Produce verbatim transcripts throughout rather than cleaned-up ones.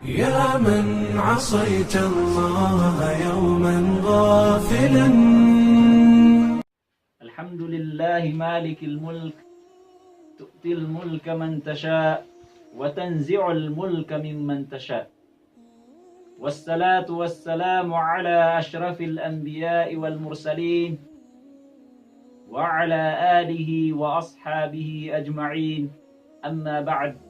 يا من عصيت الله يوما غافلا. الحمد لله مالك الملك، تؤتي الملك من تشاء، وتنزع الملك ممن تشاء. والصلاة والسلام على أشرف الأنبياء والمرسلين، وعلى آله وأصحابه أجمعين. أما بعد.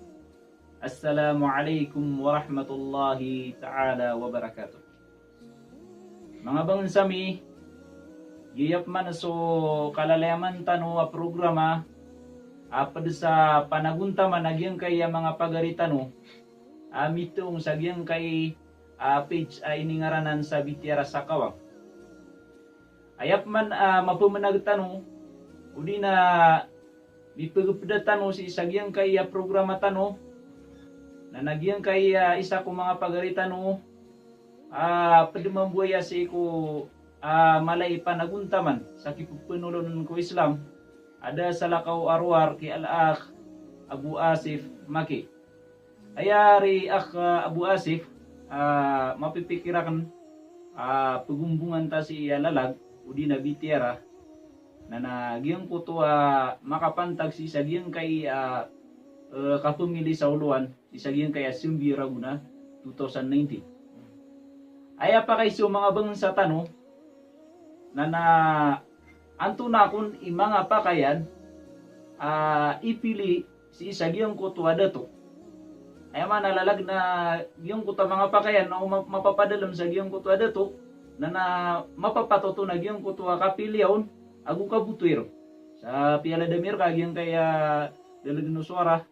Assalamu alaikum warahmatullahi ta'ala wabarakatuh. Manga bangensa mi, giyap man so kalalayaman tano a programa a ped sa panagontaman a giyangkai a manga pagari tano a mitong sa giyangkai a page a iningaranan sa Bitiyara Sakawang. Aya pman a mapemenag tano, odi na mipegepeda tano sii sa giyangkai a programa tano, na na giyangkai a isa ko manga pagari tano a ped mambo aya sii ko a mala i panagontaman sa kipepenolon ko Islam, a da salakaw a rowar ki Al-Akh Abu Asif Maki. Aya ari Akh, ah, Abu Asif, ah, mapipikir aken, ah, pegombongan ta sii a lalag odi na bitiyara, na na giyangkoto a makapantag sii sa giyangkai a, eh, kapemili sa olowan, sii sa giyangkai a Sembi Ragona two thousand nineteen. Aya pakaiza o manga bangensa tano, na na antonaa kon i manga pakayan a ipili sii sa giyangkoto a dato. Aya maana a lalag na giyangkoto a manga pakayan na o ma-, mapapadalem sa giyangkoto a dato, na na mapapatot on a giyangkoto a kapiliya on ago kabotowi ron. Sa piyalad ami reka giyangkai a dalegen o sowara,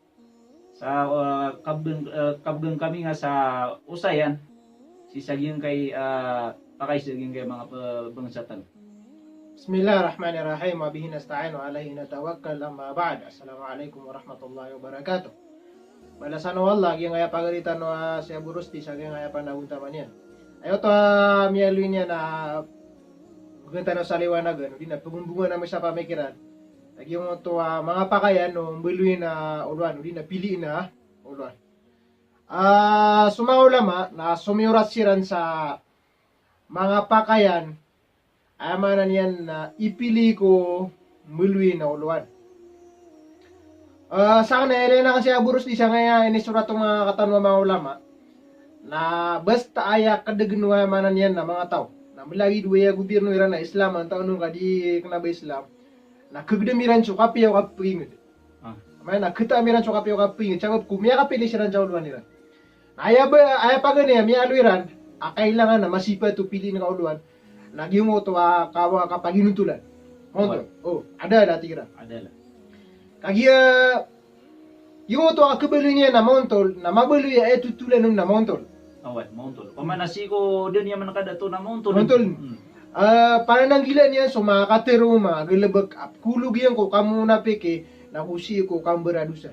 sa, eh, kabgan, eh, kabgan kami nga sa osayan sii sa giyangkai, eh, pakaiza giyangkai manga pe-, bangensa tano. Bismillahirrahmanirrahim. Wa bihi nasta'in wa alaihi natawakkal. Amma ba'd. Assalamu alaikum warahmatullahi wabarakatuh. Balasan o Allah giyangkai a pagari tano a si Abu Rusdi sa giyangkai a panagontaman iyan. Aya oto a miyaaloy niyan a began tano sa liwanagen, odi na pegombongan ami sa pamikiran. Lagid oto a manga pakayan o mbaloyin a olowan, odi na piliin a olowan. Ah, so manga ulama na somiyorat siran sa manga pakayan, aya maana niyan na ipili ko mbaloyin a olowan. Ah, sa kena aya ilay na kasi a boros di sangkaya inisorat o manga katano a manga ulama. Na basta aya kedegen o aya maana niyan na manga taw. Na melagid o aya gobirno iran na Islam, antaa on ka di kena ba Islam. Na kegedam iran so kapiya o kapenged. Ah. Maana na ketaam iran so kapiya o kapenged. Sabap ko miyakapili siran sa olowan iran. Na aya ba, aya paganay a miyaaloy iran a kailangan na masipat o piliin ka olowan na giyangkoto a kawa kapaginontolan. Maontol. Oway. O, adalah, tig iran. Adalah. Kagiya giyangkoto a kabaloy niyan na maontol, na mabaloy a aya totolan on na maontol. Oway, maontol. Pamana sii ko da niyan man kadato na maontol. Maontol. Hmm. Ah, panananggilaan iyan so manga katero, manga galebek, a kolog iyan ko kamonapiki, na ko sii ko kambaradosa.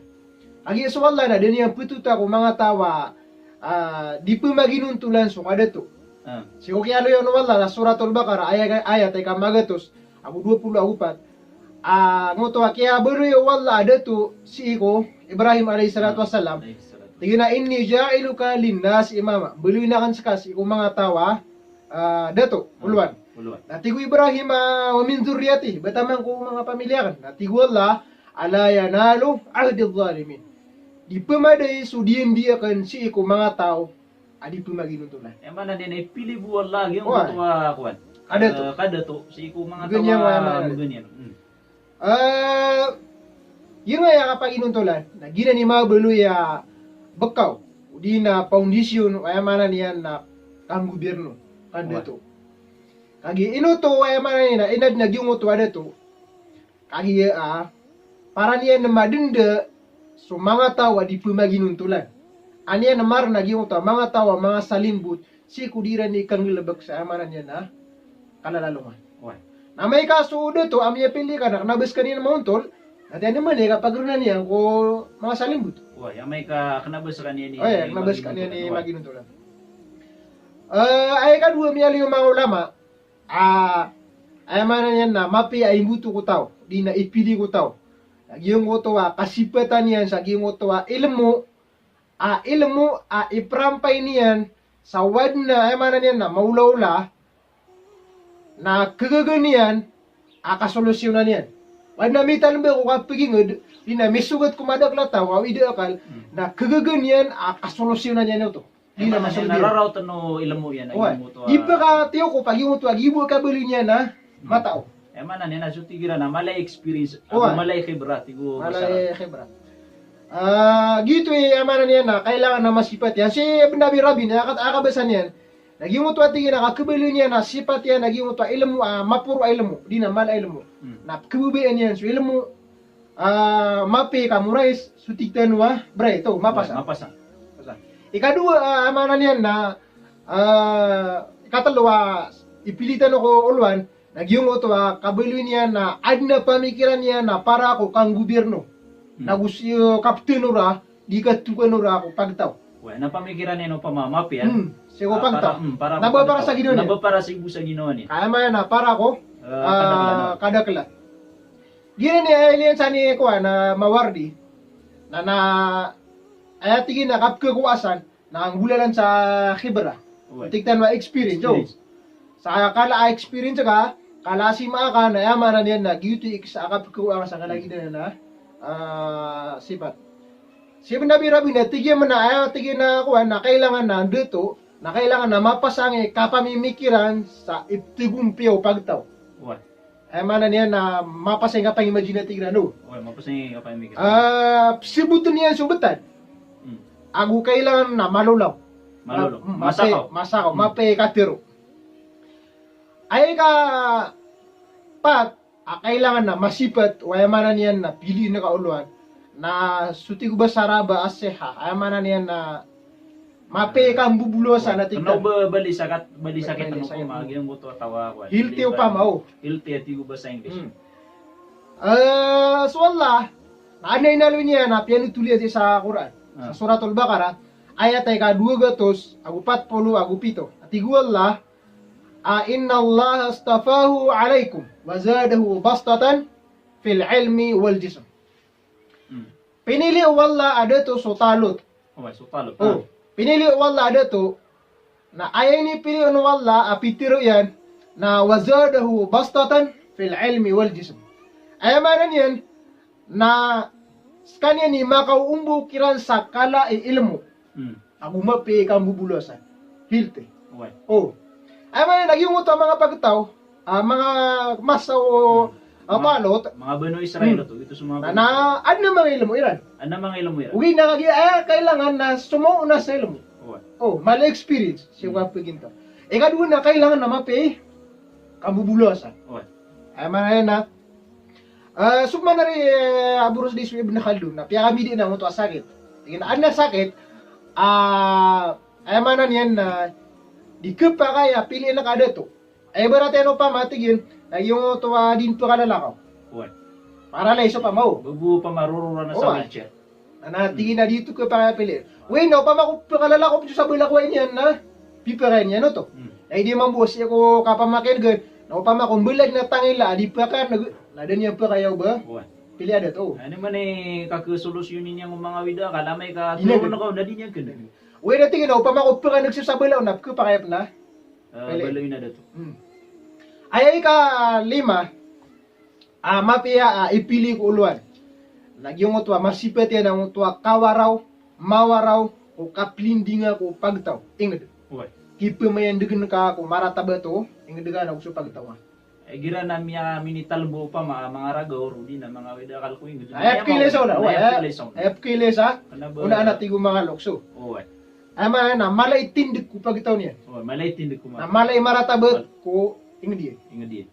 Kagiya so Allah na da niyan petota ko manga taw a, ah, di pemaginontolan so kadato. Ah. Sii ko kiyaaloya on o Allah na Suratul Baqarah, aya, ayat a ika magatos ago dowa polo ago pat. Ah, ngoto a kiyabaloy o Allah a dato sii ko Ibrahim alayhis salatu wassalam. Alayhis salatu. Tig iyan a, "Inni ja'iluka linnasi imama." Baloyin aken seka sii ko manga taw a ah, dato, ah, olowan. Olowan. Na tig o Ibrahim a, "Wa min dhurriyyati," ba taman ko manga pamiliya aken. Na tig o Allah, "Ala yanalu ahdiz zalimin." Di pemadai so diyandi aken sii ko manga taw a di pemaginontolan. Aya maana niyan na ipili bo o Allah giyangkoto a kowan. Kadato. Eh, kadato sii ko manga taw a meganyan. Hmm. Ah, giyangkaya kapaginontolan na giyanan i mabaloy a bekaw, odi na foundation, aya maana niyan na kanggobirno, kandato. Oway. Kagiya ino oto, aya maana niyan na inadn a giyangkoto a dato. Kagiya, ah, para niyan madenda so manga taw a di pemaginontolan. Aya niyan marna giyangkoto a manga taw a manga salimbot, sii ko di iran di kanggalebek sa aya maana niyan na kalalalongan. Oway. Na amay ka so dato a miyapili ka na kena ba sekaniyan maontol, na tig iyan a mani ka pagerona niyan ko manga salimbot. Oway, amay ka kena ba sekaniyan i, oway, kena ba sekaniyan i maginontolan. Oway. Eh, aya ikadowa a miyaaloy o manga ulama, ah, aya maana niyan na mapiya a imboto ko taw, di na ipili ko taw. Na giyangkoto a kasipatan iyan sa giyangkoto a ilmo, a ilmo a iprampay niyan sa o adn a, aya maana niyan na maolaola, na khagaga niyan a kasolusyonan iyan. O adn a mitalmba ko kapagingd, di na misogat ko madakl a taw a o ida akal, Hmm. na khagaga niyan a kasolusyonan iyan oto. Di na masolusyon. Raraot o ilmo iyan, Oway. Ilmo oto a di pkatiyo ko pagingd oto a gibo kabaloy niyan a Hmm. matao. Aya maana niyan na so tig iran na mala i experience, Oway. Mala i khibrat, tig o Mala i khibrat. Ah, giyoto i aya maana niyan na kailangan na masipat iyan. Si Ibn Abi Rabi na aka-, akabasa niyan. Na giyoto a tig iyan na kakhabaloy niyan na sipat iyan na giyoto a ilmo, ah, maporo a ilmo. Di na mala a ilmo. Hmm. Na pkhababayaan iyan so ilmo, ah, mapiya i kamorais, so tig tano a bright, o, mapasang. Mapasang. Mapasang. Ikadowa, ah, aya maana niyan na, ah, ikatlo a ipilitano ko olowan, na giyoto a kabaloy niyan na adn a pamikiran iyan na para ko kanggobirno. Hmm. Na go si, eh, kapten ora, di katokan ora ko pagtaw. Oway, na pamikiran iyan opama mapiya. Hmm, sii ko pagtaw. Ah, para, hmm, para ko pagtaw. Na ba para sa ginawa niyan. Na ba para sii bo sa ginawa niyan. Ka aya maana na para ko, eh, ah, kadaklan. Kadaklan. Giyanan i aya iliyan sa ni kowan a Mawardi. Na, na, aya tig iyan na kapkhakowa san, na nggolalan sa khibra. Oway. Tig tano a experience, o. Experience. Sa kala a experience ka, kala a sima ka, na aya maana niyan na giyoto i isa a kapkhakowa sa kala a giyanan a, ah, sipat. Si Ibn Abi Rabi na tig iyan man a, aya tig iyan a kowan, na kailangan na dato, na kailangan na mapasang i kapamimikiran sa ipthagompiya o pagtaw. Oway. Aya maana niyan na mapasang i kapangimagina tig iran, o. Oway, mapasang i kapangimagina. Ah, psbotn iyan so btad. Hmm. Ago kailangan na malolaw. Malolaw. Ma-, hmm, masakaw. Mapiya, masakaw, Hmm. mapiya i katharo. Aya ikapat a kailangan na masipat, o aya maana niyan na piliin ka olowan. Na so tig o ba sa Arab a as-sihha, aya maana niyan na mapiya i kambobolosan a tig iyan. Kna o ba bali sakit, bali sakit, bali sakit, opama, giyoto a taw a kowan. Healthy opama, o. Healthy a tig o ba sa English. Hmm. Eh, so Allah, na adn a inaloy niyan na piyanothol iyan sii sa Qur'an. Ah. Sa Suratul Baqarah, ayat a ika dowa gatos ago pat polo ago pito. A tig o Allah, a, "Innallaha astafahu alaykum wa zadahu bastatan fil ilmi wal jism." Hmm. Pinili o Allah a dato so Talut. Oway, so Talut. O, ah. Pinili o Allah a dato, na aya inipili on o Allah a pitharo iyan, na "wa zadahu bastatan fil ilmi wal jism." Aya maana niyan, na skaniyan i makaombok iran sa kala i ilmo. Hmm. Ago mapiya i kambobolosan. Healthy. Oway. O. Aya maana na giyoto a manga pagtaw, ah, manga masa o, Hmm. ah, Talut. Manga Banu Israil oto, giyoto so manga Banu Israil. Na, na, adn a manga ilmo iran. Adn a manga ilmo iran. Ogaid na kagiya, ah, kailangan na somoona sa ilmo. Oway. O, mala experience, sii ko Hmm. kapagintaw. Ikadowa na kailangan na mapiya i kambobolosan. Oway. Aya maana niyan na, Eh, so man ari, eh, a boros di so Ibn Khaldun, na piyakamidi na oto a sakit. Tig iyan a adn a sakit, ah, aya maana niyan na di khapakay a piliin ka a dato. Aya ibarat iyan opama tig iyan, na giyoto a di pkalalakaw. Oway. Paralyze opama, o. Ba bo opama rororan sa wheelchair. Oway. Na, na, tig iyan a di oto khapakay a piliin. Oway, na opama ko pkalalakaw pn so sabala ko aya niyan na pipakayan iyan oto. Hmm. Na aya di mambo sii ko kapamakin'gan, na opama ko mbala dn a tangila a di pakayan, na da niyan pakaya o ba? Oway. Pili a dato. Aya maana i kakhasolusyonan iyan o manga awid a akal, amay ka toroon ka on na di niyan kna. Oway, na tig iyan a opama ko pakayan so sabala on na pkhapakay pn a, eh, pili. Baloy na dato. Hmm. Aya ikalima, ah, mapiya, ah, ipili ko olowan. Na giyoto a masipat iyan a oto a kawaraw, mawaraw ko kaplindinga ko pagtaw. Ingd. Oway. Kipmayandgn ka ko maratabat o ingd ka na go so pagtaw. Eh, igira na miya-, minitalmba opama a manga raga o roo di na manga awid a akal ko ingd. Aya pkhailay sa ona, oway, aya pkhailay sa ona. Kna ba ona a tig o manga lokes. Oway. Aya maana na mala i tindg ko pagtaw niyan. Oway, mala i tindg ko manga. Na mala i maratabat ko ingd iyan. Ingd iyan.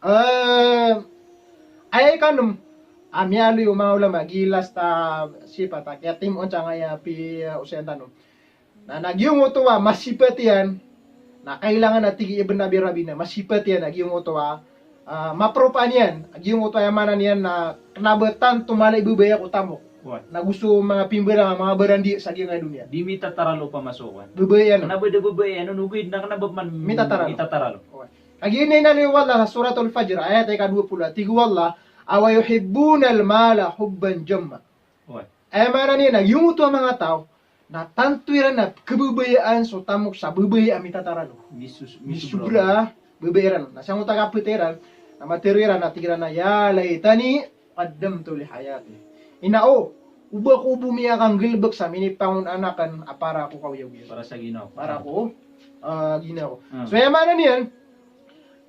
Eh, aya ikanem a miyaaloy o manga ulama, giya last a sipat a kiyatimoon sangkaya pi, eh, osayan tano. Na, na giyoto a masipat iyan, na kailangan a tig i Ibn Abi Rabi na masipat iyan, na giyoto a, ah, mapropa niyan, giyoto a aya maana niyan na kna ba tanto mala i babaya ko tamok. Oway. Na go so manga pimbarang a manga barandi sa giyangkaya doniya. Di mitataralo pamasokan. Babaya iyan. Kna ba da babaya iyan, ogaid na kna ba man mitataralo. Mitataralo. Oway. Kagiya inaloy o Allah sa Suratul Fajr, ayat a ika dowa polo, tig o Allah, "Awa yuhibbunal mala hubban jamma." Oway. Aya maana niyan na giyoto a manga taw Na tanto iran na khababayaan so tamok sa babaya a mitatara on. Misus-, misobra. Misobra, babaya iran. Na sangkoto a kapatay iran, na matharo iran na tig iran a, "Ya laitani qaddamtu li hayati." Ino, o ba ko bo miyakanggalbk sa minipangonaan akn a para ko kaoyagoyag. Para sa ginawa ko. Para ko, ah, ginawa ko. Hmm. So, aya maana niyan,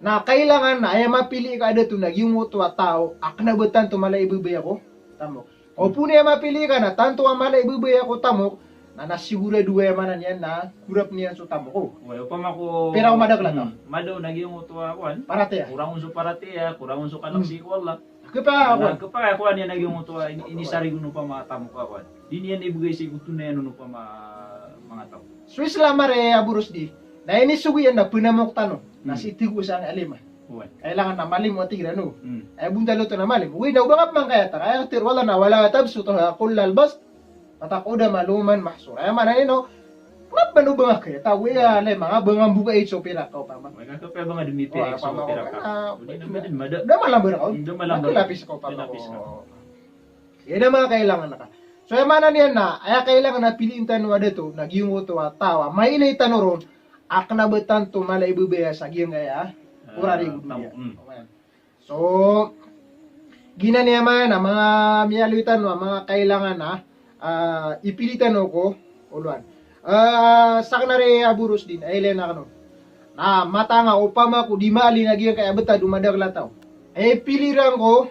na kailangan na aya mapili ka a dato na giyangkoto a taw a kna ba tanto mala i babaya ko tamok. O pn aya mapili ka na tanto a mala i babaya ko tamok, na, na sigurado, aya maana niyan na korap iyan so tamok o. Oway, opama ko pira o madakl a taw. Hmm, mada on a giyangkoto a kowan. Paratiyaya. Korang on so paratiyaya, korang on so kalk sii ko Allah. Khapakay a kowan. Na khapakay a kowan iyan a giyangkoto a ini-, inisarigon opama a tamok a kowan. Di niyan ibgay sii ko tonayan on opama a manga taw. So Islam a re, Abu Rusdi, na inisogo iyan na pnamok tano. Na sii tig o sa alima. Oway. Kailangan na malimo, tig iran o. Hmm. Aya bontal oto na malimo. Oway, na o ba ngka pman kaya ta, aya katharo o Allah na, "Wala tabsutha kullal bast, fataq'uda maluman mahsura." Aya maana niyan o, kna ba o ba ngka kaya ta, oway, a lima nga ba nga mboka i so pira ka opama. Oway, nga ka pira ba nga dmi pira i so pira ka. O di na madn, mada. Da malambar ka on. Da malambar. Lapis ka opama. Lapis ka. Aya da manga kailangan ka. So, aya maana niyan na, aya kailangan a piliin tano a dato, na giyangkoto a taw a mailay tano ron a kna ba tanto mala i babaya sa giyangkaya a korari ko doniya. Hmm. So, giyanan i aya maana a manga miyaaloy tano a manga kailangan a, ah, ipili tano ko olowan. Ah, sakn a re, Abu Rusdi, aya ilay akn on. Na matag a opama ko di maalin a giyangkaya a btad o madakl a taw. Aya ipili iran ko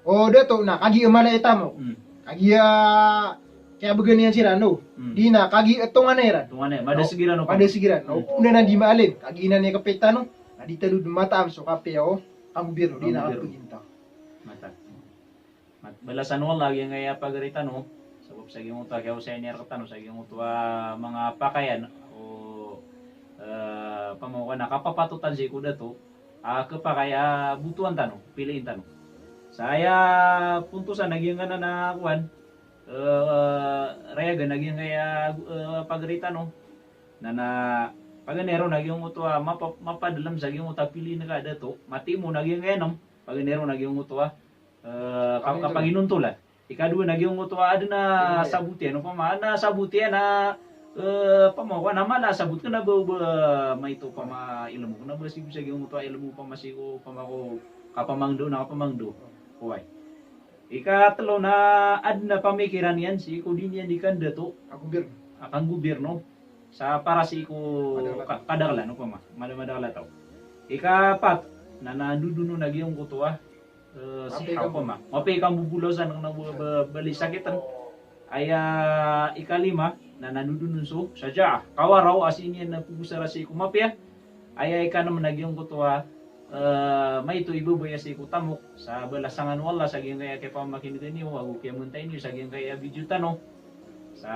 o dato na kagiya mala i tamok. Hmm. Kagiya kiyabgan iyan siran, no? Hmm. Di na kagiya tonganay iran. Tonganay, madasg iran, no? Madasg iran. Hmm. O pn anan di maalin, kagiya inan i kapit tano, na di tano dn mataam so kapiya o kanggobirno, di na kanggobirno. Kapagintaw. Mata. Mat-, balasan o Allah giyangkaya pagari tano. Sabap sa giyangkoto a kiyaosay niyan rktano, sa giyangkoto a manga pakayan o, eh, pamangkana kapapatotan sii ko dato. Ah, khapakay a botowan tano, piliin tano. Sa aya pontosan a giyangkanan a kowan, eh, rayagan a giyangkaya, eh, pagari tano. Na, na paganay ron a giyangkoto a mapa-, mapadalm sa giyangkoto a piliin ka a dato. Matimo na giyangkaya nam, paganay ron a giyangkoto a eh, ka-, kapaginontolan. Ikadowa na giyangkoto a adn a sabot iyan, opama, adn a sabot iyan a, eh, opama, kowan a mala a sabot, kna ba, ba maito opama ilmo, kna ba sii ko sa giyangkoto a ilmo, opama sii ko, opama ko kapamangdo na kapamangdo. Oway. Ikatlo na adn a pamikiran iyan sii ko di niyan di kandato a kanggobirno. A kanggobirno. Sa para sii ko ka-, kadaklan, opama. Mada-, madakl a taw. Ikapat, na, na ndodonon a giyangkoto a eh, siha, opama. Mapiya i kambobolaw san, kna ba, ba, bali sakitn. Aya ikalima, na, na ndodonon so shaja'ah. Kawaraw a sii niyan na pagosara sii ko mapiya. Aya ikanm na giyangkoto a, eh, maito i babaya sii ko tamok. Sa balasan o Allah sa giyangkaya kiyapamakin'g niyo, ago kiyamantay niyo sa giyangkaya video tano. Sa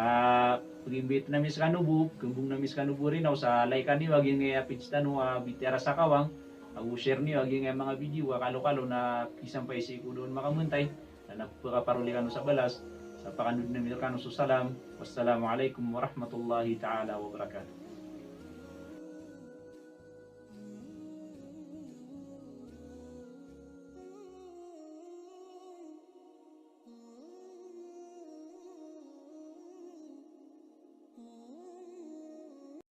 pagimbitan ami skano bo, kambong ami skano bo rinaw, sa like-an iyo a giyangkaya page tano a Bitiara sa Kawang. Ago share niyo a giyangkaya manga video a kalokalo na pisampay sii ko da on makamantay, na pakaparoli kano sa balas, sa pakandod ami rkano so salam. Wassalamu alaikum warahmatullahi ta'ala wabarakatuh.